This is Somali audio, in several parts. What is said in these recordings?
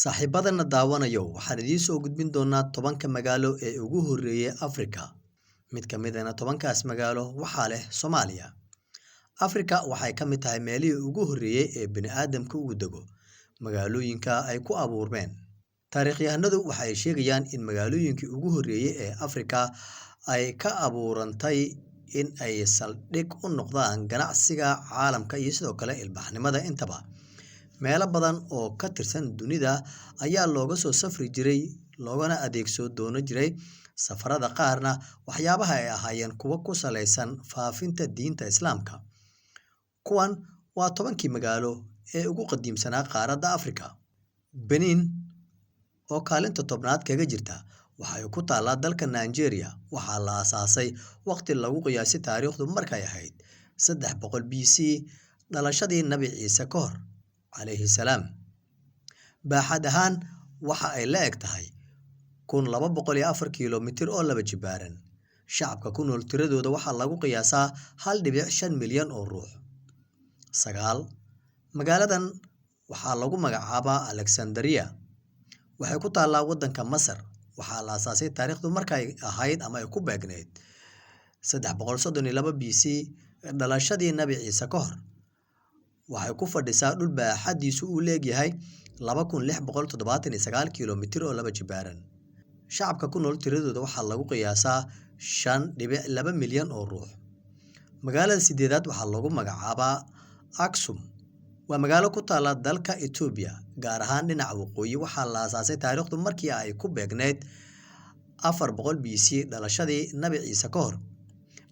Saaxiibadana daawanayow, waxaan idiin soo gudbin doonaa 10-ka magaalo ee ugu horreeyay Afrika. Mid ka midana 10-kaas magaalo waxaa leh Soomaaliya. Afrika waxay ka mid tahay meelihii ugu horreeyay ee bini'aadamku uu dego, magaalooyinka ay ku abuurmeen. Taariikhyahanadu waxay sheegayaan in magaalooyinkii ugu horreeyay ee Afrika ay ka abuurantay in ay saldhig u noqdaan ganacsiga caalamka iyo sidoo kale ilbaxnimada intaba. Meelo badan oo ka tirsan dunida ayaa looga soo safri jiray loogana adeegso doono jiray safarada qaarna waxyaabaha ay ahaayeen kuwo ku salaysan faafinta diinta Islaamka. Kuwan waa 10-kii magaalo ee ugu qadiimsanaa qaaradda Afrika. Benin oo kaalinta 10aad kaga jirta waxay ku taallaa dalka Nigeria. Waxaa la aasaasay waqti lagu qiyaasay taariikhdu markay ahayd 300 BC, dhalashadii Nabi Ciise ka hor calayhi salaam. Baaxad ahaan waxa ay la eg tahay 1204 kiiloomitir oo laba jibaaran. Shacabka ku nool tiradooda waxaa lagu qiyaasaa 1.5 milyan oo ruux. 9, magaaladan waxaa lagu magacaabaa Alexandria. Waxay ku taallaa waddanka Masar. Waxaa la aasaasay taariikhdu markay ahayd ama ay ku beegneyd 332 BC, dhalashadii Nabi Ciise ka hor. Waxay ku fadhisaa dhul baaxaddiisu uu leegyahay 2679 kiiloomitir oo laba jibaaran. Shacabka ku nool tiradooda waxaa lagu qiyaasaa 5.2 milyan oo ruux. Magaalada 8aad waxaa lagu magacaabaa Aksum. Waa magaalo ku taalla dalka Itoobiya, gaar ahaan dhinaca waqooyi. Waxaa la aasaasay taariikhdu markii ay ku beegneyd 400 BC, dhalashadii Nabi Ciise ka hor.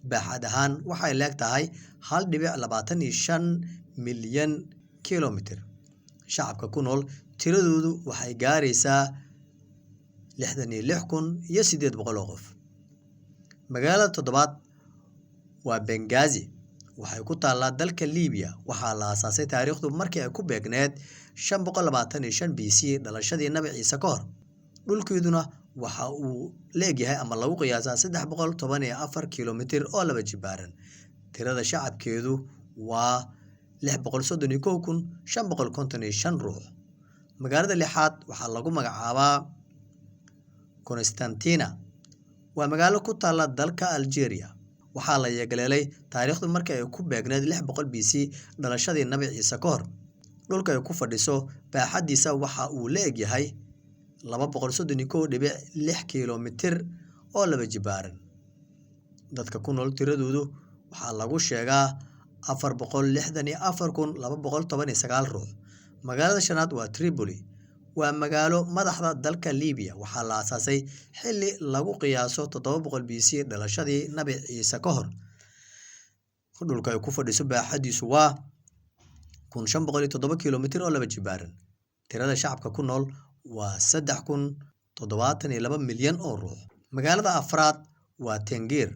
Baaxad ahaan waxay leeg tahay 1.25 milyan kiiloomitir. Shacabka ku nool tiradoodu waxay gaaraysaa 66,800 oo qof. Magaalada 7aad waa Benghazi. Waxay ku taallaa dalka Liibiya. Waxaa la aasaasay taariikhdu markii ay ku beegneyd 525 BC, dhalashadii Nabi Ciise ka hor. Dhulkeeduna waxa uu leegyahay ama lagu qiyaasaa 314 kiiloomitir oo laba jibaaran. Tirada shacabkeedu waa 631,555 ruux. Magaalada 6aad waxaa lagu magacaabaa Constantina. Waa magaalo ku taalla dalka Algeria. Waxaa la yeegleelay taariikhdu markii ay ku beegneyd 600 BC, dhalashadii Nabi Ciise ka hor. Dhulka ay ku fadhiso baaxaddiisa waxa uu la egyahay 231.6 kiiloomitir oo laba jibaaran. Dadka ku nool tiradoodu waxaa lagu sheegaa 464,219 ruux. Magaalada 5aad waa Tripoli. Waa magaalo madaxda dalka Liibiya. Waxaa la aasaasay xilli lagu qiyaaso 700 BC, dhalashadii Nabi Ciise ka hor. Dhulka ay ku fadhiso baaxaddiisu waa 1507 kiiloomitir oo laba jibaaran. Tirada shacabka ku nool waa 3,072 milyan oo ruux. Magaalada 4aad waa Tangier.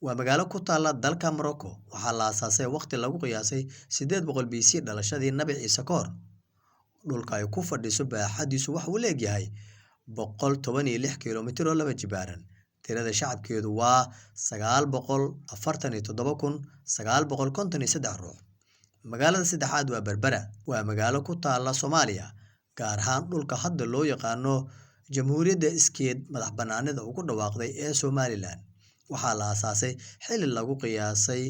Waa magaalo ku taalla dalka Morocco. Waxaa la aasaasay waqti lagu qiyaasay 800 BC, dhalashadii Nabi Ciise ka hor. Dhulka ay ku fadhiso baaxaddiisu waxa uu leegyahay 116 kiiloomitir oo laba jibaaran. Tirada shacabkeedu waa 947,953 ruux. Magaalada 3aad waa Berbera. Waa magaalo ku taalla Soomaaliya, gaar ahaan dhulka hadda loo yaqaano Jamhuuriyadda iskeed madax bannaanida ugu dhawaaqday ee Somaliland. Waxaa la aasaasay xilli lagu qiyaasay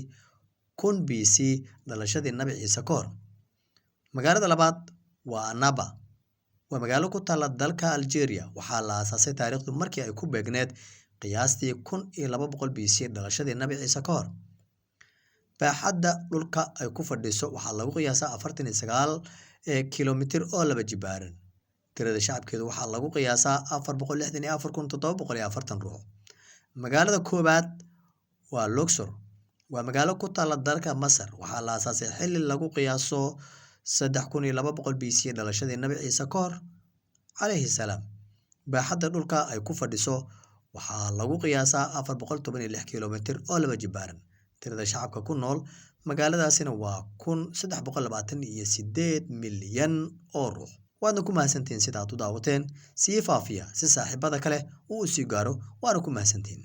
1000 BC, dhalashadii Nabi Ciise ka hor. Magaalada 2aad waa Annaba. Waa magaalo ku taalla dalka Algeria. Waxaa la aasaasay taariikhdu markii ay ku beegneyd qiyaastii 1200 BC, dhalashadii Nabi Ciise ka hor. Baaxadda dhulka ay ku fadhiso waxaa lagu qiyaasaa 49 kiiloomitir oo laba jibaaran. Tirada shacabkeedu waxaa lagu qiyaasaa 464,740 ruux. Magaalada 1aad waa Luxor. Waa magaalo ku taalla dalka Masar. Waxaa la aasaasay xilli lagu qiyaaso 3200 BC, dhalashadii Nabi Ciise ka hor calayhi salaam. Baaxadda dhulka ay ku fadhiso waxaa lagu qiyaasaa 416 kiiloomitir oo laba jibaaran. Tirada shacabka ku nool magaaladaasina waa 1,328 milyan oo ruux. Waadna ku mahadsantihiin sida aad u daawateen. Sii faafiya si saaxiibada kale uu u sii gaaro. Waana ku mahadsantihiin.